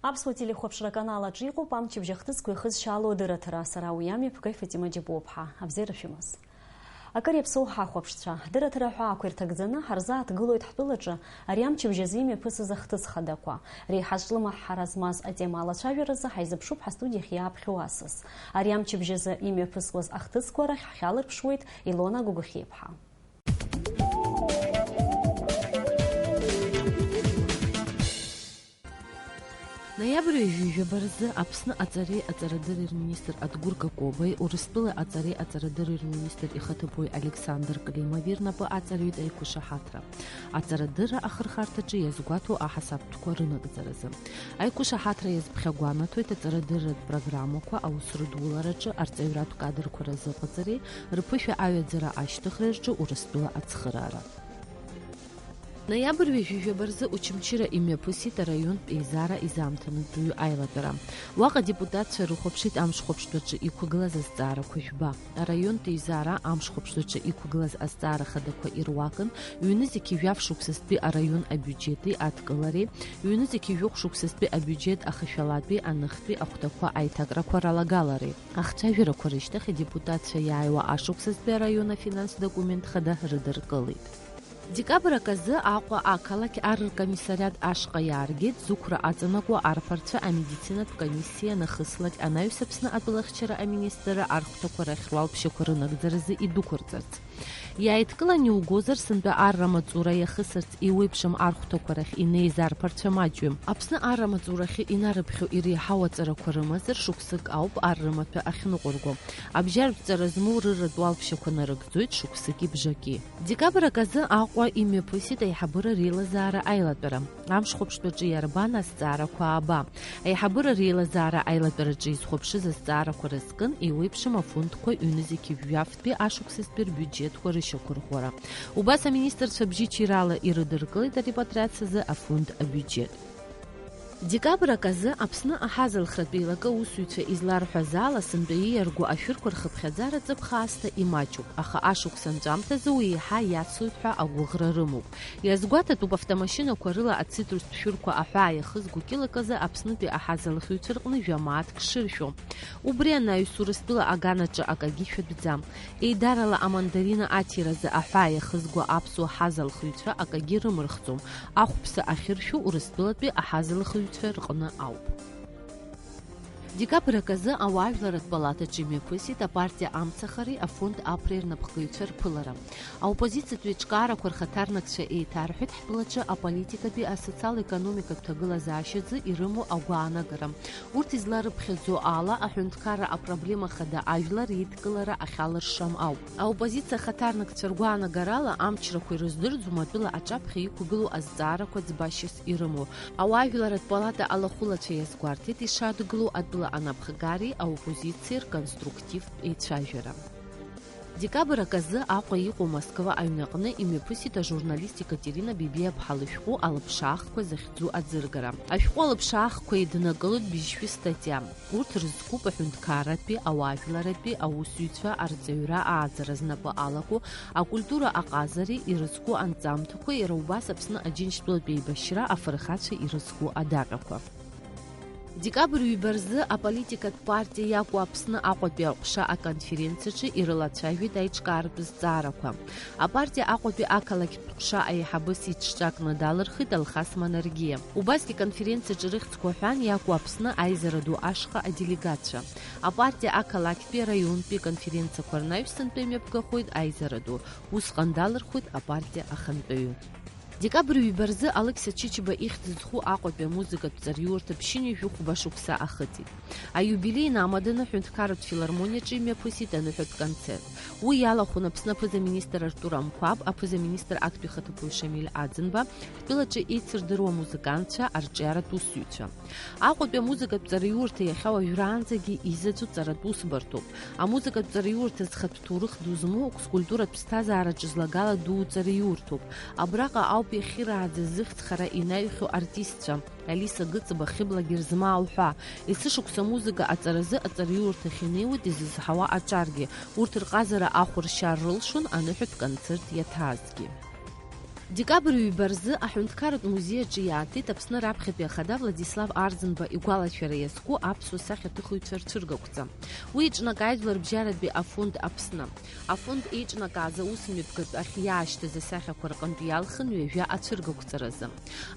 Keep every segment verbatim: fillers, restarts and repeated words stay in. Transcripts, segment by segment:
Аԥсуа телехәаԥшра аканал аҿы иҟоуп амчыбжь ахҭысқәа ихызшьаало адырраҭара. Сара уи амҩаԥгаҩ Фатима Џьапуаԥҳа. Абзиара шәымаз. Акыр иаԥсоу ҳахәаԥшцәа, ҳдырраҭара аҳәаақәа ирҭагӡаны ҳарзааҭгылоит ҳтәылаҿы ари амчыбжь азы имҩаԥысыз ахҭыс хадақәа. Реиҳа зҿлымҳара змаз атема алацәажәаразы ҳаизыԥшуп ҳастудиахь иааԥхьоу асас. Ари амчыбжь азы имҩаԥысуаз ахҭысқәа рахь ҳхьалырԥшуеит Илона Гогохиаԥҳа. Ноиабр ҩажәи жәаба рзы Аԥсны аҵареи аҵарадырреи рминистр Адгәыр Какобеи Урыстәылеи аҵареи аҵарадырреи рминистр ихаҭыԥуаҩ Александр Климови рнапы аҵарҩит аиқәышаҳаҭра, аҵарадырра ахырхарҭаҿы иазгәаҭоу аҳасабтәқәа рынагӡаразы. Аиқәышаҳаҭра иазԥхьагәанаҭоит аҵарадырратә программақәа аус рыдулараҿы арҵаҩратә кадрқәа разыҟаҵареи рԥышәа аҩаӡара ашьҭыхреи рҿы Урыстәыла ацхыраара. Ноиабр ҩажәи жәаба рзы Очамчыра имҩаԥысит араионтә еизара изаамҭанытәыҩу аилатәара. Уаҟа адепутатцәа рыхәаԥшит амшхәаԥштәаҿы иқәгылаз азҵаарақәа жәба. Араионтә еизара амшхәаԥштәаҿы иқәгылаз азҵаара хадақәа ируакын, ҩнызқьи жәаф шықәсазтәи араион абиуџьети адкылареи, ҩнызқьи жәохә шықәсазтәи абиуџьет ахашәалатәи, аныхтәи ахәҭақәа аиҭакрақәа ралагалареи. Ахцәажәарақәа рышьҭахь адепутатцәа иааиуа ашықәсазтәи араион афинанстә документ хада рыдыркылеит. Декабр аказы Аҟәа ақалақь ар ркомиссариат ашҟа иааргеит зықәра аҵанакуа арԥарцәа амедицинатә комиссиа, нахыслак анаҩс Аԥсны атәылахьчара аминистрра архәҭақәа рахь руалԥшьақәа рынагӡаразы идәықәырҵарц. Иааидкылан иугозар, сынтәа арра маҵура иахысырц еиуеиԥшым архәҭақәа рахь инеиз арԥарцәа маҷҩым. Аԥсны арра маҵурахьы инарыԥхьо иреиҳау аҵарақәа рымазар, шықәсык ауп арра маҭәа ахьныҟәырго. Абжьаратә ҵара змоу рырратә уалԥшьақәа нарыгӡоит шықәсыки бжаки. Декабр аказы Аҟәа имҩаԥысит аиҳабыра реилазаара аилатәара. Амшхәаԥштәаҿы иарбан азҵаарақәа ааба? Аиҳабыра реилазаара аилатәараҿы изхәаԥшыз азҵаарақәа рызкын еиуеиԥшым афондқәа ҩнызқьи жәафтәи ашықәсазтәи рбиуџьетқәа рышьақәырӷәӷәара. Убас аминистрцәа бжьычирала ирыдыркылеит арепатриациазы афонд абиуџьет. Декабр аказы Аԥсны аҳазалхратә еилакы аусзуҩцәа изларҳәаз ала, сынтәа ииарго ашәырқәа рхыԥхьаӡара ҵыԥх аасҭа имаҷуп, аха ашықәс анҵәамҭазы уи еиҳа иацлоит ҳәа агәыӷра рымоуп. Иазгәаҭатәуп автомашьынақәа рыла ацитрустә шәырқәа аҳәаа иахызго кьылаказы Аԥснытәи аҳазалхыҩцәа рҟны жәа мааҭк шыршәо. Убри анаҩс, Урыстәыла аганаҿы акагьы шәатәӡам. Еидарала амандарина аҭиразы аҳәаа иахызго аԥсуа ҳазалхыҩцәа акагьы рымырхӡом, ахәԥса ахьыршәу Урыстәылатәи аҳазалхыҩцәа рҟны ауп. Декабр аказы ауаажәларратә палатаҿы имҩаԥысит апартиа амцахареи афонд Аԥреи рнапхгаҩцәа рԥылара. Аоппозициатә еиҿкаарақәа рхаҭарнакцәа еиҭарҳәеит ҳтәылаҿы аполитикатәи асоциал-економикатә ҭагылазаашьазы ирымоу агәаанагара. Урҭ изларыԥхьаӡо ала, аҳәынҭқарра апроблема хада ажәлар реидкылара ахьалыршам ауп. Аоппозициа ахаҭарнакцәа ргәаанагарала, амчрақәа ирыздырӡом атәыла аҿаԥхьа иқәгылоу азҵаарақәа ӡбашьас ирымоу. Ауаажәларратә палата алахәылацәа иазгәарҭеит ишадгылоу атәыла анапхгареи аоппозициеи рконструктивтә еицәажәара. Декабр аказы Аҟәа иҟоу Москва аҩнаҟны имҩаԥысит ажурналист Екатерина Бебиаԥҳа лышәҟәы Алыԥшаахқәа захьӡу аӡыргара. Ашәҟәы Алыԥшаахқәа еиднакылоит быжьшәи статиа. Урҭ рызкуп аҳәынҭқарратәи, ауаажәларратәи аусзуҩцәа арҵаҩра ааӡара знапы алаку, акультура аҟазареи ирызку анҵамҭақәеи, иара убас Аԥсны Аџьынџьтәылатә еибашьра афырхацәа ирызку адаҟьақәа. Декабр ҩба рзы аполитикатә партиа Иаку Аԥсны Аҟәатәи аҟәша аконференциаҿы ирылацәажәеит аиҿкааратә зҵаарақәа. Апартиа Аҟәатәи ақалақьтә ҟәша аиҳабы сиҿҿакны далырхит Алхас Манаргиа. Убасгьы аконференциаҿы рыхьӡқәа ҳәан Иаку Аԥсны аизара ду ашҟа аделегатцәа. Апартиа ақалақьтәи араионтәи аконференциақәа рнаҩс сынтәа имҩаԥгахоит аизара ду, усҟан далырхуеит апартиа ахантәаҩы. Декабр ҩба рзы Алықьса Чычба ихьӡ зху Аҟәатәи амузыкатә ҵараиурҭа ԥшьынҩажәи хәба шықәса ахыҵит. Аиубилеи инамаданы аҳәынҭқарратә филармониаҿы имҩаԥысит аныҳәатә концерт. Уи иалахәын Аԥсны аԥыза-министр Артур Амқәаб, аԥыза-министр актәи ихаҭыԥуаҩ Шамиль Аӡынба, ҳтәылаҿы еицырдыруа амузыкантцәа, арҿиаратә усзуҩцәа. Аҟәатәи амузыкатә ҵараиурҭа иахьа уажәраанӡагьы изаҵәу ҵаратә усбарҭоуп. Амузыкатә ҵараиурҭа зхатә ҭоурых ду змоу, акультуратә ԥсҭазаараҿы злагала дуу ҵараиурҭоуп. Абраҟа ауп иахьырааӡаз зыхьӡ хара инаҩхьоу артистцәа, Алиса Гыцба, Хьыбла Герзмаа уҳәа. Есышықәса амузыка аҵаразы аҵараиурҭахь инеиуеит изызҳауа аҿаргьы. Урҭ рҟазара ахә ршьар рылшон аныҳәатә концерт иаҭаазгьы. Декабрь ҩба рзы аҳәынҭқарратә музеи аҿы иааҭит Аԥсны раԥхьатәи ахада Владислав Арӡынба игәалашәара иазку аԥсуа сахьаҭыхыҩцәа рцәыргақәҵа. Уи иҿнакааит Жәларбжьаратәи афонд Аԥсны. Афонд еиҿнакааз аусмҩаԥгатә ахь иаашьҭыз асахьақәа рҟынтә иалхын ҩажәа ацәыргақәҵаразы.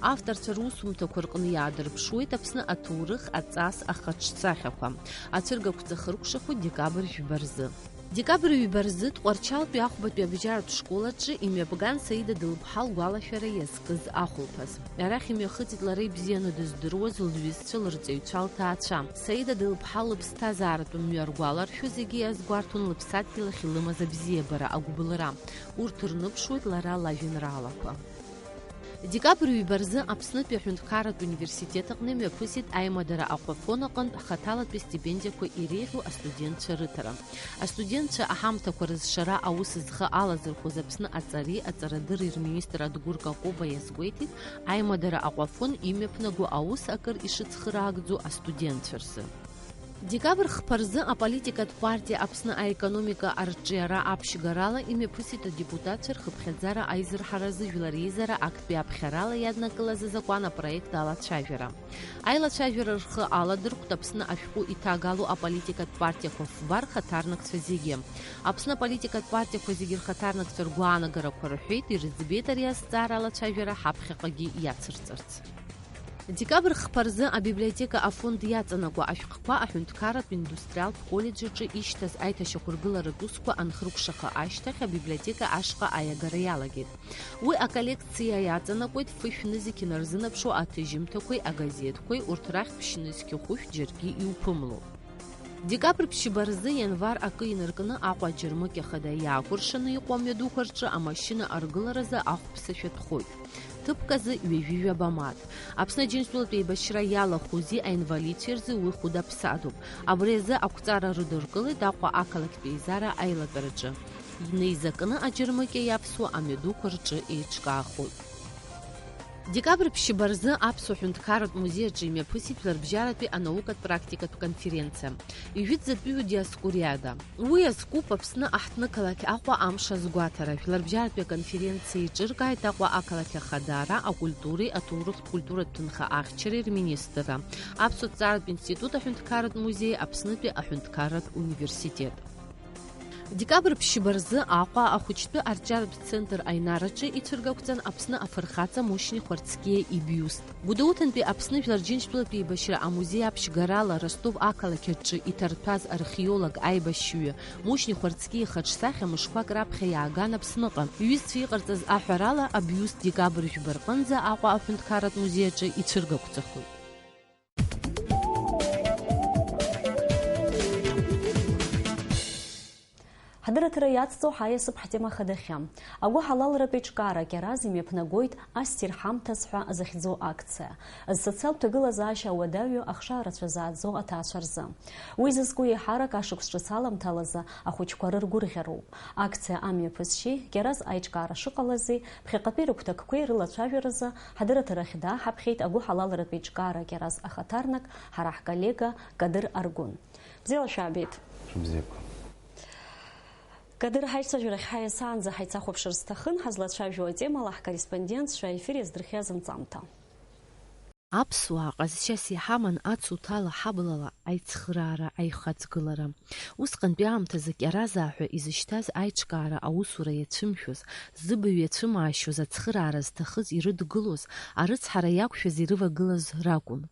Авторцәа русумҭақәа рҟны иаадырԥшуеит Аԥсны аҭоурых, аҵас, ахаҿсахьақәа. Ацәыргақәҵа хыркәшахоит декабрь жәба рзы. Декабрь ҩба рзы Тҟәарчалтәи ахәбатәи абжьаратә школ аҿы имҩаԥган Саида Дылԥҳа лгәалашәара иазкыз ахәылԥаз. Арахь имҩахыҵит лара ибзианы дыздыруаз лҩызцәа, лырҵаҩцәа, лҭаацәа. Саида Дылԥҳа лыԥсҭазааратә мҩа ргәаларшәо зегьы иазгәарҭон лыԥсадгьыл ахь илымаз абзиабара, агәыбылра. Урҭ рныԥшуеит лара лажәеинраалақәа. Декабрь ҩба рзы Аԥснытәи аҳәынҭқарратә университет аҟны имҩаԥысит аимадара аҟәафон аҟынтә хаҭалатәи астипендиақәа иреиӷьу астудентцәа рыҭара. Астудентцәа аҳамҭақәа рызшара аус зхы алазырхәыз Аԥсны аҵареи аҵарадырреи рминистр Адгәыр Какоба иазгәеиҭеит, аимадара аҟәафон имҩаԥнаго аус акыр ишыцхыраагӡо астудентцәа рзы. Декабрь хԥа рзы аполитикатә партиа Аԥсны аекономика арҿиара аԥшьгарала имҩаԥысит адепутатцәа рхыԥхьаӡара аизырҳаразы жәлар реизара актәи аԥхьарала иаднакылаз азакәан апроект алацәажәара. Аилацәажәара рхы аладырхәт Аԥсны ашәҟәы иҭагало аполитикатә партиақәа фба рхаҭарнакцәа зегьы. Аԥсны аполитикатә партиақәа зегьы рхаҭарнакцәа ргәаанагарақәа рҳәеит, ирыӡбеит ари азҵаара алацәажәара ҳаԥхьаҟагьы иацырҵарц. Декабрь хԥа рзы абиблиотека афонд иаҵанакуа ашәҟәқәа аҳәынҭқарратә индустриалтә коллеџь аҿы ишьҭаз аиҭашьақәыргыларатә усқәа анхыркәшаха ашьҭахь, абиблиотека ашҟа аиагара иалагеит. Уи аколлекциа иаҵанакуеит фышә нызқь инарзынаԥшуа аҭыжьымҭақәеи агазеҭқәеи, урҭ рахьтә ԥшь нызқь хәышә џьаргьы иуԥымло. Декабрь ԥшьба рзы ианвар акы инаркны Аҟәа аџьармыкьа хада иаакәыршаны иҟоу амҩадуқәа рҿы амашьына аргыларазы ахәԥса шәатәхоит. Ҭыԥк азы ҩажәи жәаба мааҭ. Аԥсны Аџьынџьтәылатә еибашьра иалахәузеи аинвалидцәеи рзы уи хәыда-ԥсадоуп. Абри азы ақәҵара рыдыркылеит Аҟәа ақалақьтә еизара аилатәараҿы. Инеизакны аџьармыкьа иавсуа амҩадуқәа рҿы еиҿкаахоит. Декабрь ԥшьба рзы Аԥсуа ҳәынҭқарратә музеи аҿы имҩаԥысит жәларбжьаратәи анаукатә практикатә конференциа. Ижәытәӡатәиу Диоскуриада. Уи азкуп Аԥсны аҳҭнықалақь Аҟәа амш азгәаҭара. Жәларбжьаратәи аконференциа еиҿыркааит Аҟәа ақалақь ахадара, акультуреи аҭоурыхтә культуратә ҭынха ахьчареи рминистрра, Аԥсуа ҭҵааратә институт аҳәынҭқарратә музеи, Аԥснытәи аҳәынҭқарратә университет. Декабрь ԥшьба рзы Аҟәа ахәыҷтәы арҿиаратә центр Аинараҿы ицәыргақәҵан Аԥсны афырхаҵа Мушьни Хәарцкиа ибиуст. Гәдоуҭантәи Аԥсны Жәларџьынџьтәылатәи еибашьра амузеи аԥшьгарала Ростов ақалақь аҿы иҭарҭәаз археолог аибашьҩы Мушьни Хәарцкиа ихаҿсахьа мышқәак раԥхьа иааган Аԥсныҟа. Иҩызцәа иҟарҵаз аҳәарала, абиуст декабрь жәба рҟынӡа Аҟәа аҳәынҭқарратә музеи аҿы ицәыргақәҵахоит. Ҳдырраҭара иацҵо ҳаиасып ҳтема хадахьы. Агәыҳалалратә еиҿкаара Кьараз имҩаԥнагоит Ас ҭирҳамҭас ҳәа захьӡу акциа. Зсоциалтә ҭагылазаашьа ауадаҩу ахшара рацәа зааӡо аҭаацәа рзы. Уи зызку еиҳарак ашықәс ҿыц аламҭалазы ахәыҷқәа рыргәырӷьароуп. Акциа амҩаԥысшьеи Кьараз аиҿкаара шыҟалази ԥхьаҟатәи рыгәҭакқәеи рылацәажәаразы ҳдырраҭарахь дааҳаԥхьеит агәыҳалалратә еиҿкаара Кьараз ахаҭарнак, ҳара ҳколлега Кадыр Аргәын. Бзиала шәаабеит. Шәыбзиақәа. Кадыр, ҳаицәажәарахь ҳаиасаанӡа ҳаицахәаԥшыр сҭахын, ҳазлацәажәо атемала ҳкорреспондентцәа аефир иаздырхиаз анҵамҭа. Аԥсуаа ҟазшьас иҳаман ацуҭала ҳаблала аицхыраара, аихаҵгылара. Усҟантәи аамҭазы Кьаразаа ҳәа изышьҭаз аиҿкаара аусура иацәымшәоз, зыбаҩ иацәымаашьоз, ацхыраара зҭахыз ирыдгылоз, арыцҳара иақәшәаз ирывагылаз ракәын.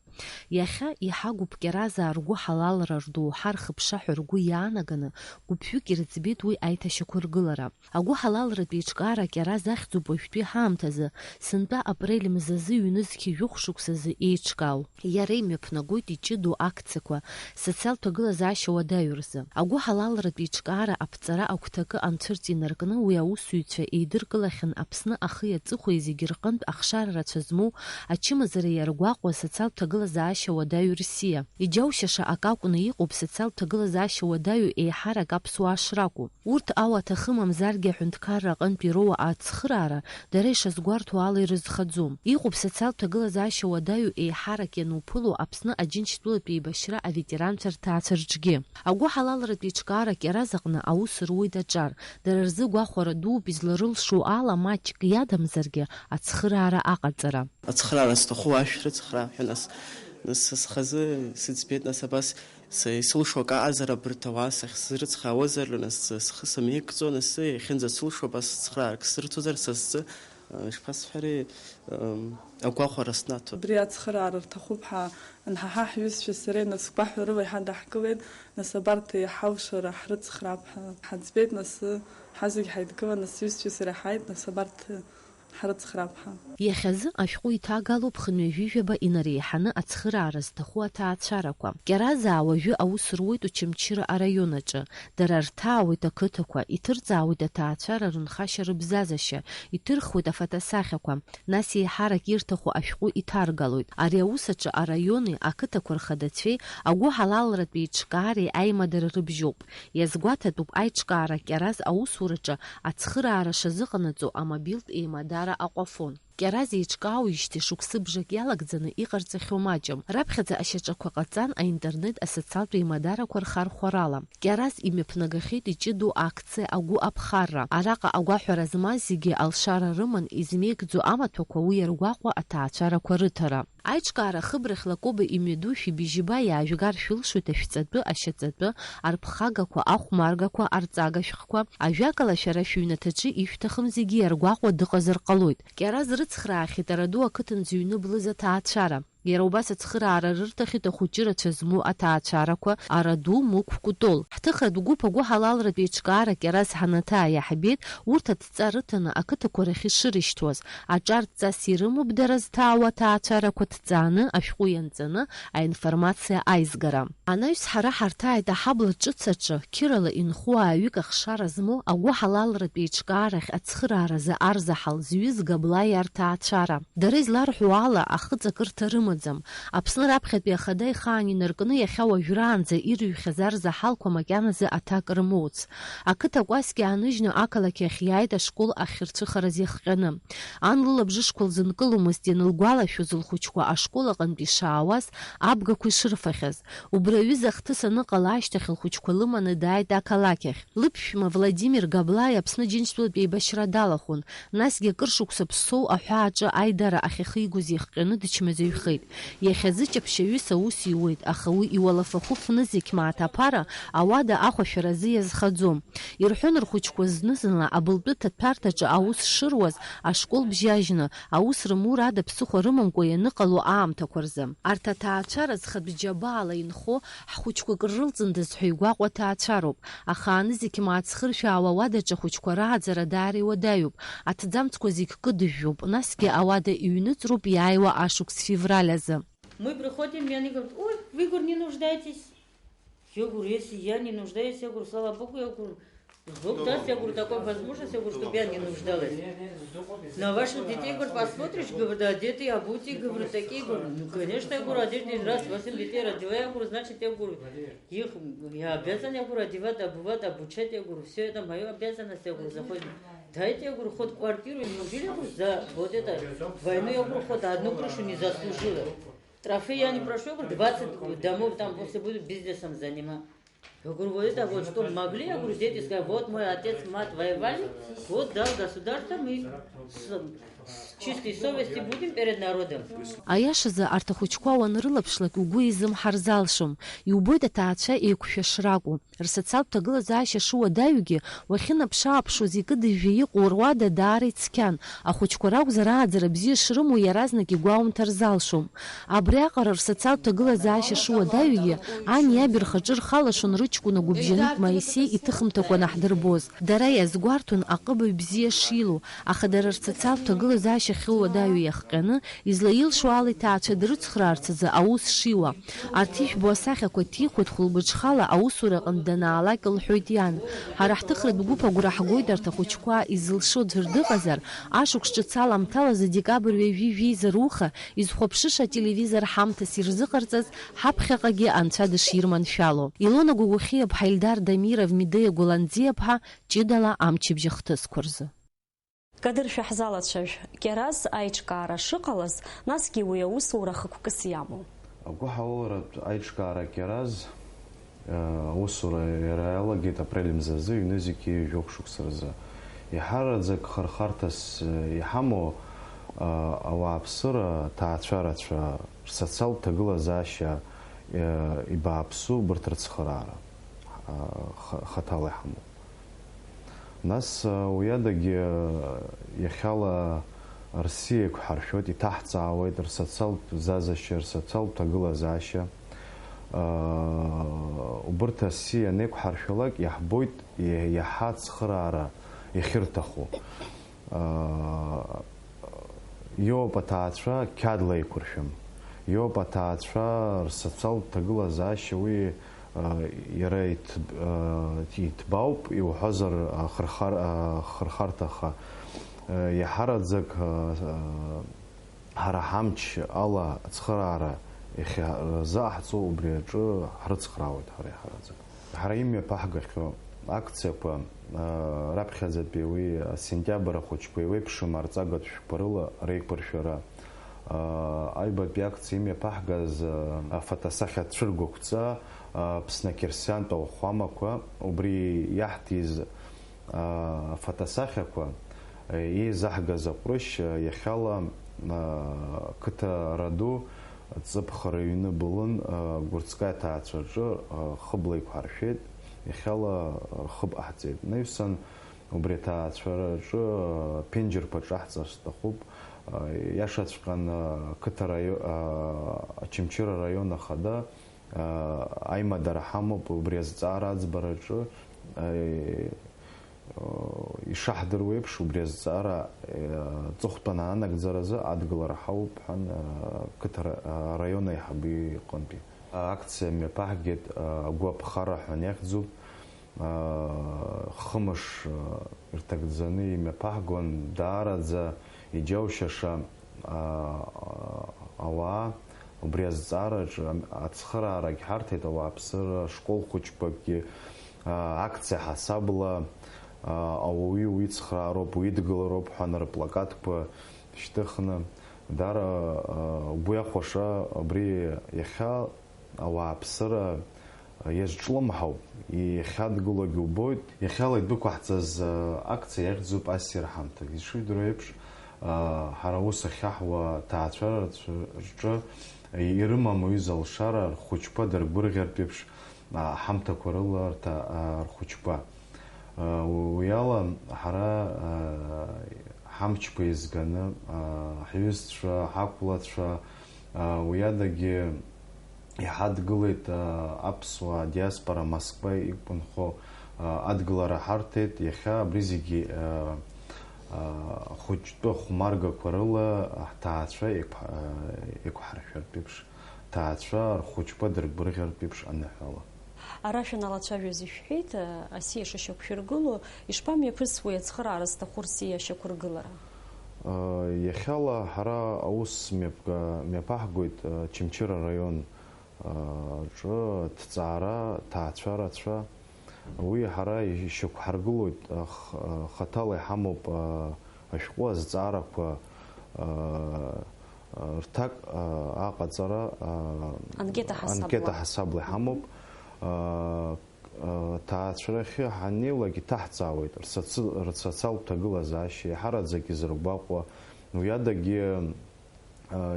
Иахьа иҳагуп Кьаразаа ргәыҳалалра рдоуҳа рхыԥша ҳәа ргәы иаанаганы, гәыԥҩык ирыӡбеит уи аиҭашьақәыргылара. Агәыҳалалратә еиҿкаара Кьараз ахьӡуп уажәтәи ҳаамҭазы, сынтәа апрель мзазы ҩнызқь жәохә шықәсазы еиҿкаау. Иара имҩаԥнагоит иҷыдоу акциақәа, социалтә ҭагылазаашьа уадаҩу рзы. Агәыҳалалратә еиҿкаара аԥҵара агәҭакы анцәырҵ инаркны уи аусзуҩцәа еидыркылахьан Аԥсны ахи аҵыхәеи зегьы рҟынтә ахшара рацәа змоу, ачымазара иаргәаҟуа асоциалтә ҭагыла аҭагылазаашьа уадаҩу рсиа. Иџьаушьаша акы акәны иҟоуп социалтә ҭагылазаашьа уадаҩу еиҳарак аԥсуаа шракәу. Урҭ ауа аҭахы мамзаргьы аҳәынҭқарра аҟынтә ироуа ацхыраара дара ишазгәарҭо ала ирызхаӡом. Иҟоуп социалтә ҭагылазаашьа уадаҩу еиҳарак иануԥыло Аԥсны Аџьынџьтәылатә еибашьра аветеранцәа рҭаацәа рҿгьы. Агәыҳалалратә еиҿкаара Кьараз аҟны аус руеит аҿар, дара рзы гәахәара дууп изларылшо ала маҷк иадамзаргьы ацхыраара аҟаҵара. Ацхыраара зҭаху ашә рыцхраа ҳәа нас, нас са схазы сыӡбеит, нас абас са исылшо акы аҟазар абарҭ ауаа сахьсырыцхраауазар, нас схы самеигӡо, нас иахьынӡасылшо абас цхраарак сырҭозар са сзы, э, ишԥасҳәари, эм, агәахәара снаҭоит. Убри ацхыраара рҭахуп ҳәа анҳаҳа ҳҩызцәеи сареи нас гәаҳәарыла иҳадаҳкылеит, нас абарҭ иҳалшара ҳрыцхраап ҳәа ҳаӡбеит, нас ҳазегь ҳаидгылан, нас сҩызцәеи сареи ҳааит, нас абарҭ ҳрыцхраап ҳәа. Иахьазы ашәҟәы иҭагалоуп хынҩажәижәаба инареиҳаны ацхыраара зҭаху аҭаацәарақәа. Кьаразаа уажәы аус руеит Очамчыра араион аҿы. Дара рҭаауеит ақыҭақәа, иҭырҵаауеит аҭаацәара рынхашьа-рыбзазашьа, иҭырхуеит афотосахьақәа, нас еиҳарак ирҭаху ашәҟәы иҭаргалоит. Ари аус аҿы араиони ақыҭақәа рхадацәеи агәыҳалалратә еиҿкаареи аимадара рыбжьоуп. Иазгәаҭатәуп аиҿкаара Кьараз аусураҿы ацхыраара шазыҟанаҵо амобилтә еимадара Аҟәафон. Кьараз еиҿкаауижьҭеи шықәсыбжак иалагӡаны иҟарҵахьоу маҷым. Раԥхьаӡа ашьаҿақәа ҟаҵан аинтернет асоциалтә еимадарақәа рхархәарала. Кьараз имҩаԥнагахьеит иҷыдоу акциа Агәы аԥхарра. Араҟа агәаҳәара змаз зегьы алшара рыман измеигӡо амаҭәақәа уи иаргәаҟуа аҭаацәарақәа рыҭара. Аиҿкаара ахыбрахь Лакоба имҩаду шәибжьыба иаажәгар шәылшоит ашәҵатәы, ашьаҵатәы, арԥхагақәа, ахәмаргақәа, арҵага шәҟәқәа, ажәакала, шәара шәыҩнаҭаҿы ишәҭахым зегьы иаргәаҟуа дыҟазар ҟалоит. Кьараз рыцхраахьеит Араду ақыҭан зыҩны блыз аҭаацәара. Иара убас ацхыраара рырҭахьеит ахәыҷы рацәа змоу аҭаацәарақәа Араду, Мықә, Кәтол. Ҳҭыхратә гәыԥ агәыҳалалратә еиҿкаара Кьараз ҳанаҭаа иаҳбеит, урҭ адҵа рыҭаны ақыҭақәа рахь ишырышьҭуаз. Аҿар дҵас ирымоуп дара зҭаауа аҭаацәарақәа ҭҵааны, ашәҟәы ианҵаны аинформациа аизгара. Анаҩс ҳара ҳарҭааит аҳабла ҿыц аҿы, қьырала инхо ааҩык ахшара змоу агәыҳалалратә еиҿкаарахь ацхырааразы арзаҳал зҩыз Габлаиа рҭаацәара. Дара изларҳәо ала, ахыҵакырҭа рымаӡам. Аԥсны раԥхьатәи ахада ихаан инаркны иахьа уажәраанӡа ирыҩхьаз арзаҳалқәа макьаназы аҭак рымоуц. Ақыҭа кәасқьа ааныжьны ақалақь ахь иааит ашкол ахьырцәыхараз иахҟьаны. Ан лылабжышқәа лзынкыломызт ианылгәалашәоз лхәыҷқәа ашкол аҟынтә ишаауаз, абгақәа ишырфахьаз. Убри аҩыза ахҭыс аныҟала ашьҭахь лхәыҷқәа лыманы дааит ақалақь ахь. Лыԥшәма Владимир Габлаиа Аԥсны Џьынџьтәылатә еибашьра далахәын, насгьы акыр шықәса Ԥсоу аҳәааҿы аидара ахьахигоз иахҟьаны дычмазаҩхеит. Иахьазы ҷаԥшьаҩыс аус иуеит, аха уи иуалафахәы фны зегь мааҭ аԥара ауада ахәашәаразы иазхаӡом. Ирҳәон рхәыҷқәа зны-зынла абылтәы ҭаҭәарҭаҿы аус шыруаз, ашкол бжьажьны, аус рымур ада ԥсыхәа рымамкәа ианыҟало аамҭақәа рзы. Арҭ аҭаацәара зхатә џьабаала инхо, ҳхәыҷқәа кыр рылҵындаз ҳәа игәаҟуа ҭаацәароуп. Ахааны зегь мааҭ зхыршәаауа ауадаҿы ахәыҷқәа рааӡара даара иуадаҩуп. Аҭӡамцқәа зегь кыдыжәжәоуп, насгьы ауада иҩныҵроуп иааиуа ашықәс февраль азы. Мы приходим, и они говорят: «Ой, вы, говорю, не нуждаетесь». Я говорю: «Если я не нуждаюсь, я говорю, слава Богу, я говорю, Бог даст, я говорю, такой возможность, я говорю, чтобы я не нуждалась. На ваших детей, говорю, посмотришь, говорю, да, одетые, обутые, говорю, такие, говорю, ну, конечно, я говорю, одетые, раз, восемь детей родила, я говорю, значит, я говорю, их, я обязан, я говорю, одевать, обувать, обучать, я говорю, все это моя обязанность, я говорю, заходит. Дайте, я говорю, хоть квартиру, неужели, я говорю, за вот это войну, я говорю, хоть одну крышу не заслужила?» Штрафы я не прошу, я говорю, двадцать домов там после буду бизнесом заниматься. Я говорю, вот это вот, что могли, я говорю, дети сказали, вот мой отец, мать воевали, вот дал государство, мы с, с чистой совести будем перед народом. Аиашазы, арҭ ахәыҷқәа уанрылаԥшлак, угәы изымҳар залшом. Иубоит аҭаацәа еиқәшәа шракәу. Рсоциалтә ҭагылазаашьа шуадаҩгьы, уахьынаԥш-ааԥшуаз икыдыжәжәа иҟоу руада даара ицқьан, ахәыҷқәа ракәзар ааӡара бзиа шрымоу иаразнак игәаумҭар залшом. Абриаҟара рсоциалтә ҭагылазаашьа шуадаҩгьы, ани иаби рхаҿы рхалашон рыҷ ҷкәына гәыбжьанытә Моисеи иҭыхымҭақәа наҳдырбоз. Дара иазгәарҭон аҟыбаҩ бзиа шилоу, аха дара рсоциалтә ҭагылазаашьа ахьыуадаҩу иахҟьаны, излаилшо ала иҭаацәа дрыцхраарц азы аус шиуа. Арҭ ижәбо асахьақәа ҭихуеит хәылбыҽхала аусураҟны данаалак, лҳәоит иан. Ҳара ҳҭыхратә гәыԥ агәра ҳгоит арҭ ахәыҷқәа изылшо ӡәыр дыҟазар, ашықәс ҿыц аламҭалазы декабрь ҩажәи жәеиза руха изхәаԥшыша ателевизор ҳамҭас ирзыҟарҵаз ҳаԥхьаҟагьы Анцәа дыширманшәало. Илона Гәыгәхиаԥҳа, Ельдар Дамиров, Медеиа Гәыланӡиаԥҳа, ҷыдала амчыбжь ахҭысқәа рзы. Кадыр, шәаҳзалацәажә, Кьараз аиҿкаара шыҟалаз, насгьы уи аусура хықәкыс иамоу. Агәыҳалалратә аиҿкаара Кьараз, э, аусура иара иалагеит апрель мзазы, ҩнызқьи жәохә шықәса рзы. Иҳараӡак хырхарҭас, э, иҳамоу, э, ауааԥсыра, аҭаацәарацәа, рсоциалтә ҭагылазаашьа, э, ибааԥсу убырҭ рыцхыраара, э, х-, хаҭала иҳамоу. Нас, уи адагьы, иахьала рсиа еиқәҳаршәоит, иҭаҳҵаауеит рсоциалтә бзазашьа, рсоциалтә ҭагылазаашьа. Убырҭ асиа анеиқәҳаршәалак, иаҳбоит иа-, иаҳа ацхыраара иахьырҭаху. Иоуп аҭаацәа қьаадла еиқәыршәым. Иоуп аҭаацәа рсоциалтә ҭагылазаашьа уи, а, иара иҭ-, а, иҭбаауп, иуҳәозар, а, хырхар-, а, хырхарҭаха. А, иаҳараӡак, а, а, ҳара ҳамч ала ацхыраара иахьа-, рзааҳҵо убри аҿы ҳрыцхраауеит ҳара иаҳараӡак. Ҳара имҩаԥаҳгахьоу акциақәа, а, раԥхьаӡатәи уи асентиабр ахәыҷқәа еиуеиԥшым арҵагатә шәҟәқәа рыла реиқәыршәара, а, аҩбатәи акциа имҩаԥаҳгаз, а, афотосахьа Цәыргақәҵа, а, Аԥсны ақьырсиантә ауахәамақәа, убри иаҳҭиз, а, афотосахьақәа, а, еизаҳгаз аҟәрышь, а, иахьала, а, қыҭа Раду, Ҵыԥх рыҩны былын, а, Гәырӡкаи аҭаацәа рҿы, а, хыбла еиқәҳаршәеит, иахьала рхыб ҟаҳҵеит. Наҩсан убри аҭаацәараҿы, а, ԥенџьырқәа ҿаҳҵар сҭахуп. А, иашаҵәҟьаны, а, қыҭа раио-, а, Очамчыра араион ахада, а, аимадара ҳамоуп убри азҵаара аӡбараҿы, а, Ишаҳдыруеиԥш, убри азҵаара, э, аҵыхәтәан аанагӡаразы адгылара ҳауп ҳәан, э, қыҭа ра-, э, араион аиҳабы иҟынтәи. Акциа мҩаԥаҳгеит, э, агәаԥхара ҳәа иахьӡуп. Э, хымш, э, ирҭагӡаны имҩаԥаҳгон, даараӡа иџьаушьаша, а, ауаа, убри азҵаараҿы ам-, ацхыраарагь ҳарҭеит, ауааԥсыра, ашкол хәыҷқәакгьы, а, акциа ҳасабла, а, ауаҩы уицхраароуп, уидгылароуп ҳәа рплакатқәа шьҭыхны, даара, а, угәы иахәаша абри иахьа ауааԥсыра иазҿлымҳауп, иахьадгылогьы убоит. Иахьала идәықәаҳҵаз акциа иахьӡуп ассир ҳамҭак. Ишыжәдыруа еиԥш, ҳара аус ахьаҳуа ҭаацәара рҿы ирымам аҩыза алшара, рхәыҷқәа дыргәырӷьартә еиԥш, аҳамҭақәа рыла рҭа-, рхәыҷқәа. Уиала ҳара ҳамчқәа еизганы, ҳҩызцәа, ҳақәлацәа, уиадагьы Иҳадгылеит, а, аԥсуаа диаспора Москва иқәынхо, а, адгылара ҳарҭеит. Иахьа абри зегьы, а, а, ахәыҷтәы хәмаргақәа рыла ҳҭаацәа еиқә-, а, еиқәҳаршәартә еиԥш, ҭаацәа рхәыҷқәа дыргәырӷьартә еиԥш аныҳәала. Ара шәаналацәажәоз ишәҳәеит, а, асиа шышьақәшәыргыло, ишԥамҩаԥысуеи ацхыраара зҭаху рсиа ашьақәыргылара? Иахьала ҳара аус мҩаԥга-, мҩаԥаҳгоит Очамчыра араион аҿы аҭҵаара ҭаацәарацәа. Уи ҳара ишьақәҳаргылоит, х-, хаҭала иҳамоуп ашәҟәы азҵаарақәа, рҭак аҟаҵара, анкета ҳасабла. Анкета ҳасабла иҳамоуп. Ҭаацәарахьы ҳаннеилак иҭаҳҵаауеит рсоци-, рсоциалтә ҭагылазаашьа, иаҳараӡак изыргәаҟуа, уиадагьы,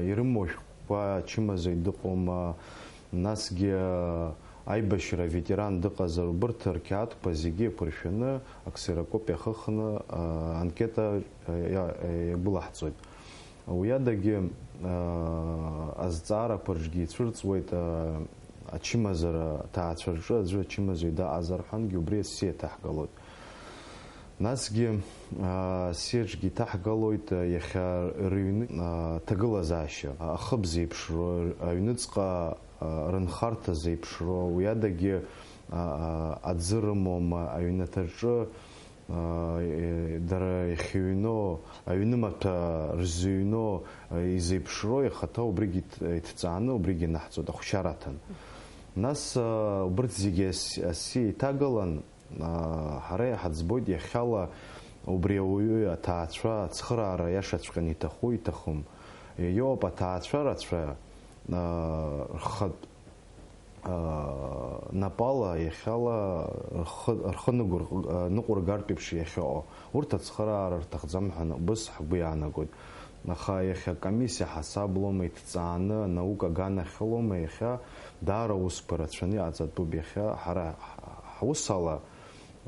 ирымоу шәҟәқәа ачымазаҩ дыҟоума, насгьы, аибашьра аветеран дыҟазар, убырҭ рқьаадқәа зегьы еиқәыршәаны, аксерокопиа ахыхны, анкета иа-, иагәылаҳҵоит. Уиадагьы, азҵаарақәа рҿгьы ицәырҵуеит, Ачымазара аҭаацәа рҿы аӡәы ачымазаҩ даҟазар ҳәангьы убри асиа иҭаҳгалоит. Насгьы, аа, асиаҿгьы иҭаҳгалоит, иахьа рыҩны, аа, ҭагылазаашьа, ахыб зеиԥшроу, аҩныҵҟа, аа, рынхарҭа зеиԥшроу, уи адагьы, аа, аӡы рымоума, аҩнаҭаҿы, аа, е, дара иахьыҩноу, аҩнымаҭәа рзыҩноу, аа, изеиԥшроу ихаҭа убригьы иҭ-, иҭҵааны убригьы инаҳҵоит ахәшьараҭан. Нас, аа, убырҭ зегьы ас-, асиа иҭагалан, аа, ҳара иҳаӡбоит иахьала убри ауаҩы аҭаацәа ацхыраара иашаҵәҟьаны иҭаху, иҭахым. Иоуп аҭаацәа рацәа, аа, рхатә, аа, напала иахьала рхы, рхы ныгәыр-, ныҟәыргартә еиԥш иахьыҟоу. Урҭ ацхыраара рҭахӡам ҳәа убыс ҳгәы иаанагоит. Аха иахьа акомиссиа ҳасаблома, иҭҵааны анаука аганахьалома, иахьа даара аусқәа рацәаны иҟаҵатәуп. Иахьа ҳара ҳ-, ҳусала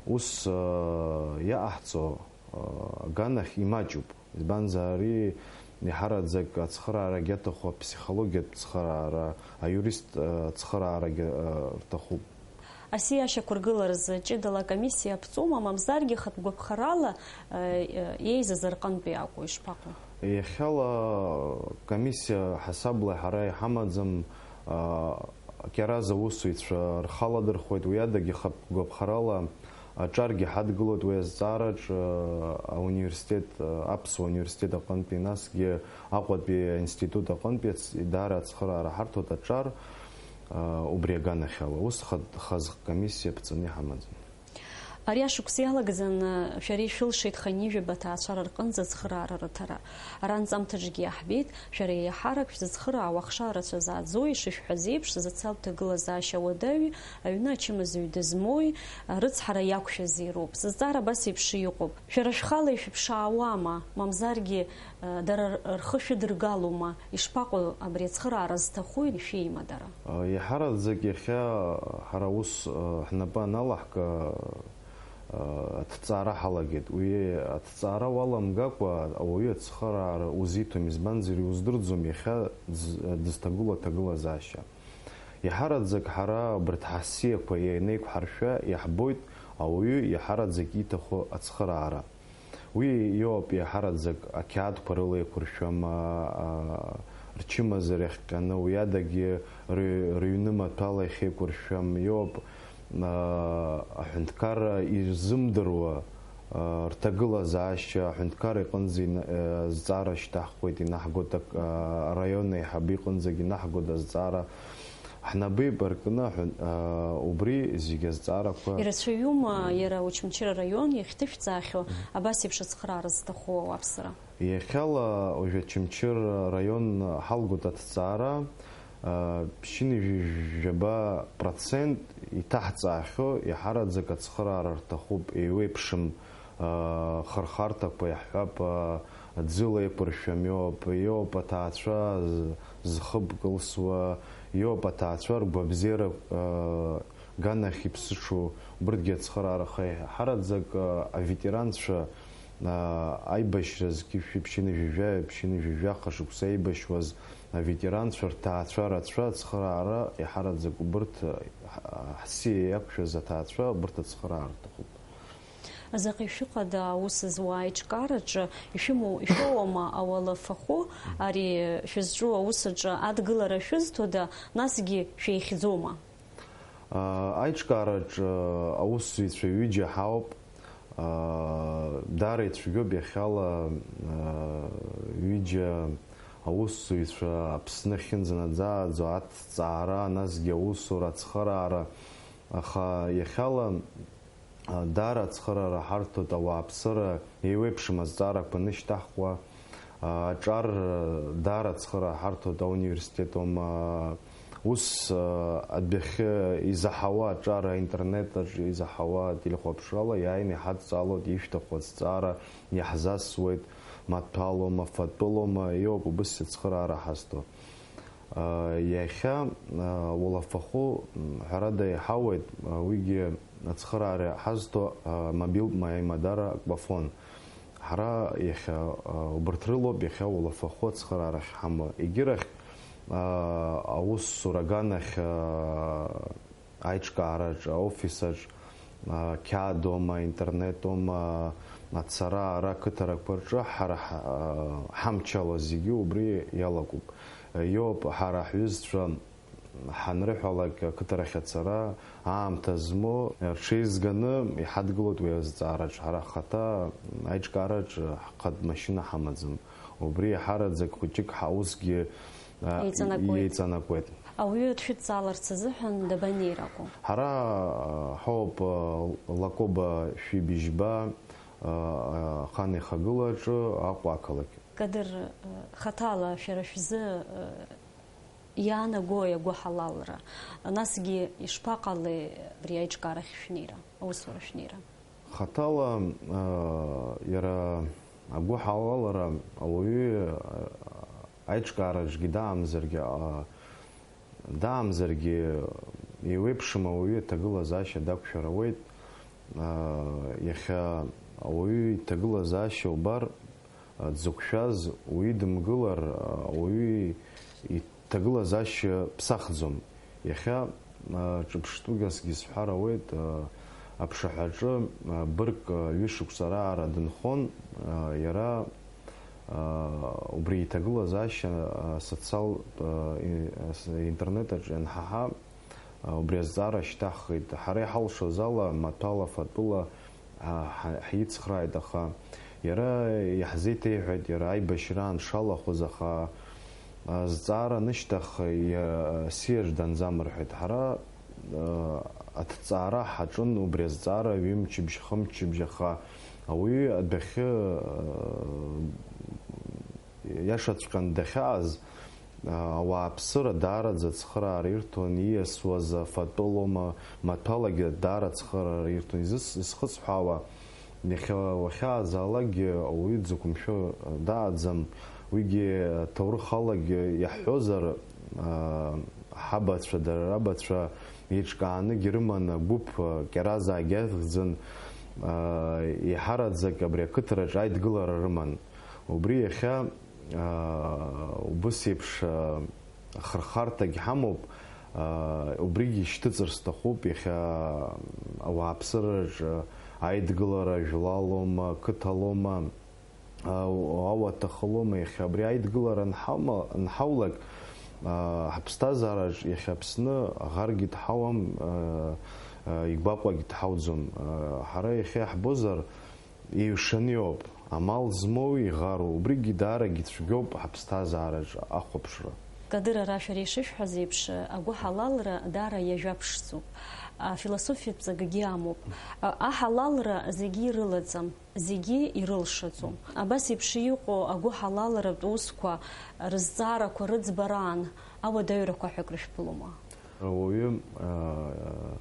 ус, ыы, иаҟаҳҵо, ыы, аганахь имаҷуп. Избанзар, ари иаҳараӡак ацхыраарагьы аҭаху, аԥсихологиатә цхыраара, аиурист, ыы, цхыраарагьы, ыы, рҭахуп. Асиа ашьақәыргыларазы ҷыдала акомиссиа аԥҵәума, мамзаргьы хатә гәаԥхарала, э, э, еизаз рҟынтәи акәу, ишԥаҟоу? Иахьала акомиссиа ҳасабла ҳара иҳамаӡам, а, Кьараз аусзуҩцәа рхы аладырхәуеит, уи адагьы хатә гәаԥхарала аҿаргьы ҳадгылоит уи азҵаараҿ, а, ауниверситет, а, аԥсуа университет аҟынтәи, насгьы Аҟәатәи аинститут аҟынтәи ац-, даара ацхыраара ҳарҭоит аҿар, а, убри аганахьала. Ус хатә хазы комиссиа ԥҵаны иҳамаӡам. Ари ашықәс иалагӡаны шәара ишәылшеит хынҩажәаба аҭаацәара рҟынӡа ацхыраара рыҭара. Ара анҵамҭаҿгьы иаҳбеит, шәара еиҳарак шәзыцхыраауа ахшара рацәа зааӡоу, ишышәҳәаз еиԥш, зацалтә ҭагылазаашьа уадаҩи, аҩны ачымазаҩ дызмоуи, рыцҳара иақәшәази роуп. Сызҵаара абас еиԥш иҟоуп. Шәара шәхала ишәыԥшаауама, мамзаргьы, дара рхы шәыдыргалома, ишԥаҟоу абри ацхыраара зҭаху ишәеимадара? Иаҳараӡак иахьа ҳара аус ҳнапы аналаҳка, аҭҵаара ҳалагеит. Уи аҭҵаара уаламгакәа ауаҩы ацхыраара узиҭом, избанзар, иуздырӡом иахьа дыз-, дызҭагылоу аҭагылазаашьа. Иаҳараӡак ҳара абарҭ ҳассиақәа ианеиқәҳаршәа, иаҳбоит ауаҩы иаҳараӡак ииҭаху ацхыраара. Уи иоуп иаҳараӡак ақьаадқәа рыла еиқәыршәам, а, а, рчымазара иахҟьаны, уи адагьы ры-, рыҩны маҭәала иахьеиқәыршәам, иоуп, а, аҳәынҭқарра ирзымдыруа, а, рҭагылазаашьа аҳәынҭқарра иҟынӡа ина-, а, азҵаара шьҭаҳхуеит, инаҳгоит ак-, а, араион аиҳабы иҟынӡагь инаҳгоит азҵаара. Ҳнапы еибаркны аҳәын-, аа, убри зегьы азҵаарақәа. Ирацәаҩума иара Очамчыра араион иахьҭышәҵаахьоу абас еиԥш ацхыраара зҭаху ауааԥсыра? Иахьала уажәы Очамчыра араион ҳалгоит аҭҵаара, аа, ԥшьынҩажәи жәаба процент иҭаҳҵаахьоу иаҳараӡак ацхыраара рҭахуп, еиуеиԥшым, аа, хырхарҭақәа иаҳҳәап, аа, Аӡыла еиқәыршәам иоуп, иоуп аҭаацәа з-, зхы кылсуа, иоуп аҭаацәа ргәабзиара, ыы, ганахь иԥсыҽу, убырҭгьы ацхыраара ахы иаҳараӡак, ыы, аветеранцәа, ыы, аибашьра зқьышәи ԥшьынҩажәи жәаҩа, ԥшьынҩажәи жәаха шықәса еибашьуаз аветеранцәа рҭаацәа рацәа ацхыраара иаҳараӡак убырҭ, ыы, ҳ-, ҳсиа иақәшәаз аҭаацәа убырҭ ацхыраара рҭахуп. Заҟа ишәыхәада аус зуа аиҿкаараҿы, ишәымоу, ишәоуама ауалафахәы, ари шәызҿу аус аҿы адгылара шәызҭода, насгьы шәеихьӡома? Аа, аиҿкаараҿы аусзуҩцәа ҩыџьа ҳауп. Аа, даара ицәгьоуп иахьала, аа, ҩыџьа аусзуҩцәа Аԥсны ахьынӡанаӡааӡо аҭҵаара, насгьы аусура ацхыраара, аха иахьала Даара ацхыраара ҳарҭоит ауааԥсыра еиуеиԥшым азҵаарақәа анышьҭаҳхуа, аҿар даара ацхыраара ҳарҭоит ауниверситет аума, ус адәахьы изаҳауа аҿар аинтернет аҿы изаҳауа ателехәаԥшрала иааины иҳадҵаалоит, ишәҭаху азҵаара иаҳзасуеит, маҭәалоума, фатәылоума, иоуп убыс ацхыраара ҳазҭо. Иахьа уалафахәы, ҳәарада, иҳауеит, уигьы ацхыраара ҳазҭо мобилтә аимадара Аквафон. Ҳара иахьа убарҭ рылоуп иахьа уалафахәы ацхыраара ахьҳамоу. Егьырахь, Аусура аганахь, аиҿкаараҿ, аофисаҿ, ақьаад оума, аинтернет оума, ацара ара ақыҭарақәа рҿы ҳара ҳамчала зегьы убри иалагоуп. Иоуп ҳара ҳҩызцәа ҳанрыҳәалак ақыҭарахь ацара аамҭа змоу рҽеизганы иҳадгылоит уи азҵаараҿ. Ҳара ҳхаҭа аиҿкаараҿ ҳхатә машьына ҳамаӡам. Убри иаҳараӡак хәыҷык ҳаусгьы, а, Еиҵанакуеит. Еиҵанакуеит. Ауаҩы дшәыдҵааларц азыҳәан дабанеир акәу? Ҳара, а, ҳоуп, а, Лакоба шәибжьба, а, ахан ихагылаҿы Аҟәа ақалақь. Кадыр, а, хаҭала шәара шәзы, а, иаанагои агәыҳалалра? Насгьы ишԥаҟалеи абри аиҿкаарахь шәнеира, аусура шәнеира? Хаҭала, аа, иара агәыҳалалра ауаҩы, аа, аиҿкаараҿгьы даамзаргьы, аа, даамзаргьы еиуеиԥшым ауаҩы аҭагылазаашьа дақәшәар ауеит. Аа, иахьа ауаҩы иҭагылазаашьа убар, дзықәшәаз уидымгылар, ауаҩы иҭагылазаашьа ԥсахӡом. Иахьа, а, ҿырԥштәыгасгьы сҳәар ауеит, а, аԥшаҳәаҿы, а, бырг, а, ҩышықәса раара дынхон, а, иара, а, убри иҭагылазаашьа, а, социалтә, а, и-, а, с-, интернет аҿы ианҳаҳа, а, убри азҵаара шьҭаҳхит. Ҳара иҳалшоз ала, маҭәала, фатәыла, ҳа-, ҳа-, ҳицхрааит, аха иара иаҳзеиҭеиҳәеит, иара аибашьраан дшалахәыз, аха, а, зҵаара анышьҭах, иа-, сиаҿ данӡам рҳәеит. Ҳара, а, аҭҵаара ҳаҿын убри азҵаара ҩымчыбжь, хымчыбжь, аха ауаҩы адәахьы, а, иашаҵәҟьан дахьааз, ауааԥсыра даараӡа ацхыраара ирҭон, ииасуаз афатәылома, маҭәалагьы даара ацхыраара ирҭон. Изыс-, изхысҳәаауа, иахьа уахьаазаалакгьы ауаҩы дзықәымшәо дааӡам. Уигьы аҭоурыхалагьы иаҳҳәозар, аа, ҳабацәа, дара рабацәа еиҿкааныг ирыман, агәыԥ, кьаразаагь аӷьӷӡан, аа, еиҳараӡак абри ақыҭараҿ аидгылара рыман. Убри иахьа, аа, убыс еиԥш, аа, ахырхарҭагь ҳамоуп, аа, убригьы шьҭыҵыр сҭахуп, иахьа ауааԥсыраҿы аидгылара жәлалоума, қыҭалоума, аа, ауаҭахалоума, иахьа абри аидгылара анҳама-, анҳаулак, аа, ҳаԥсҭазаараҿ иахьа Аԥсны аӷаргьы дҳауам, аа, аа, игәаҟуагь дҳауӡом. Аа, ҳара иахьа иаҳбозар, еиҩшаны иоуп, амал змоу иӷаруа, убригьы даарагьы цәгьоуп ҳаԥсҭазаараҿ ахәаԥшра. Кадыр, ара шәара ишышәҳәаз еиԥш, агәыҳалалра даара иажәа ԥшӡоуп. Афилософиатә ҵакгьы амоуп. Аҳалалра зегьы ирылаӡам, зегьы ирылшаӡом. Абас еиԥш иҟоу агәыҳалалратә усқәа рызҵаарақәа рыӡбараан ауадаҩрақәа ҳәа акрышәԥылома? Ауаҩы, аа,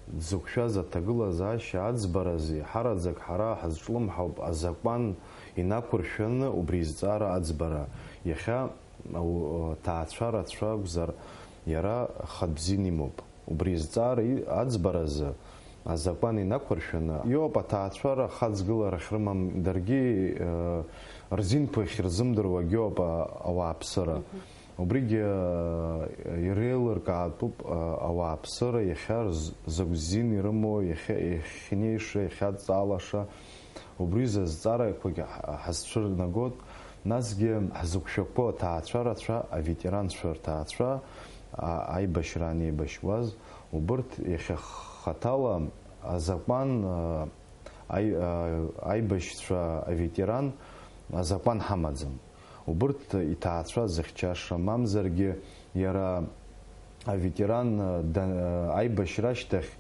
дзықәшәаз аҭагылазаашьа аӡбаразы иаҳараӡак ҳара ҳазҿлымҳауп азакәан инақәыршәаны убри изҵаара аӡбара. Иахьа ау-, аҭаацәа рацәа акәзар, иара хатә бзианы имоуп. Убри изҵаара и-, аӡбаразы азакәан инақәыршәаны иоуп аҭаацәара ахаҵгылара ахьрымам, даргьы, э, рзинқәа ахьырзымдыруагьы ауп, а-, ауааԥсыра. Мгм. Убригьы, э, иреилыркаатәуп, э, ауааԥсыра иахьа рз-, закә зин ирымоу, иахьа, иахьнеиша, иахьадҵаалаша. Убри азҵаарақәагьы ҳ-, ҳазцәырнагоит, насгьы ҳзықәшәақәо аҭаацәа рацәа, аветеранцәа рҭаацәа, а-, аибашьраан еибашьуаз, убырҭ иахьа хаҭала азакәан, э, аи-, а, аибашьцәа, аветеран азакәан ҳамаӡам. Убырҭ иҭаацәа зыхьчаша, мамзаргьы иара аветеран, а, да-, а, аибашьра ашьҭахь,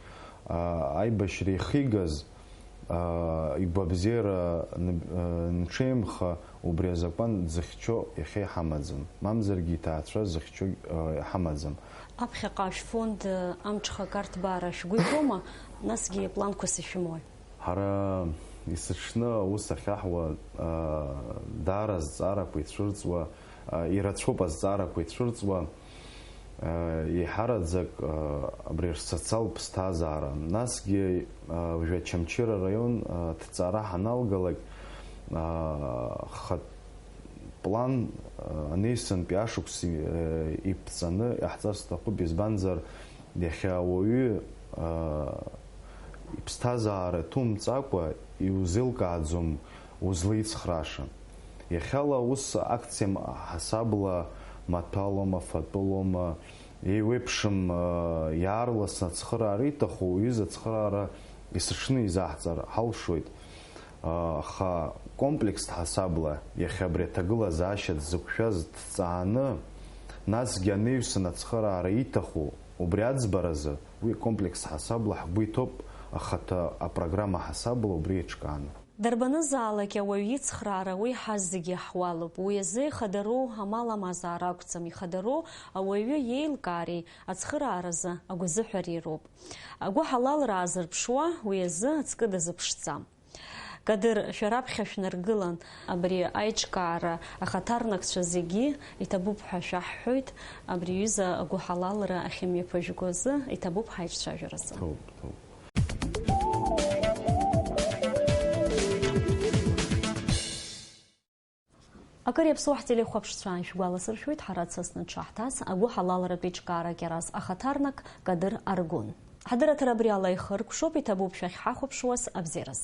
а, аибашьра ихигаз, а, игәабзиара н-, а, нҽеимха убри азакәан дзыхьчо иахьа иҳамаӡам. Мамзаргьы иҭаацәа зыхьчо, а, иҳамаӡам. Аԥхьаҟа шәфонд, а, амҽхак арҭбаара шәгәы иҭоума, насгьы планқәас ишәымои? Ҳара есыҽны аус ахьаҳуа, аа, даара азҵаарақәа ицәырҵуа, аа, ирацәоуп азҵаарақәа ицәырҵуа, аа, еиҳараӡак, аа, абри асоциалтә ԥсҭазаара. Насгьы, аа, уажәы Очамчыра араион, аа, ҭҵаара ҳаналгалак, аа, хатә План, э, анеисынтәи ашықәс, э, иԥҵаны иаҳҵар сҭахуп, избанзар, иахьа ауаҩы, э, иԥсҭазаара ҭумҵакәа иузеилкааӡом узлеицхрааша. Иахьала ус акциа м-, ҳасабла маҭәалома, фатәылома, еиуеиԥшым, э, иаарласны ацхыраара иҭаху уаҩы изы ацхыраара есыҽны изаҳҵар ҳалшоит. Аха комплекст ҳасабла иахьа абри аҭагылазаашьа дзықәшәаз дҵааны, насгьы анаҩсан ацхыраара иҭаху убри аӡбаразы, уи комплекст ҳасабла ҳгәы иҭоуп, ахаҭа апрограмма ҳасабла убри еиҿкааны. Дарбанызаалак ауаҩы ицхраара уи ҳазегьы иаҳуалуп. Уи азы ихадароу амал амазаара акәӡам, ихадароу ауаҩы иеилкаареи ацхырааразы агәазыҳәареи роуп. Агәыҳалалра аазырԥшуа уи азы ацкы дазыԥшӡам. Кадыр, шәара аԥхьа шәнаргылан, абри аиҿкаара ахаҭарнакцәа зегьы иҭабуп ҳәа шәаҳҳәоит, абри аҩыза агәыҳалалра ахьымҩаԥыжәго азы иҭабуп ҳаиҿцәажәаразы. Ҭоуп, ҭоуп. Акыр иаԥсоу ҳтелехәаԥшцәа, шәгәаласыршәоит, ҳара дсасны дшаҳҭаз агәыҳалалратә еиҿкаара Кьараз ахаҭарнак Кадыр Аргәын. Ҳдырраҭара абри ала ихыркәшоуп, иҭабуп шәахьҳахәаԥшуаз, абзиараз.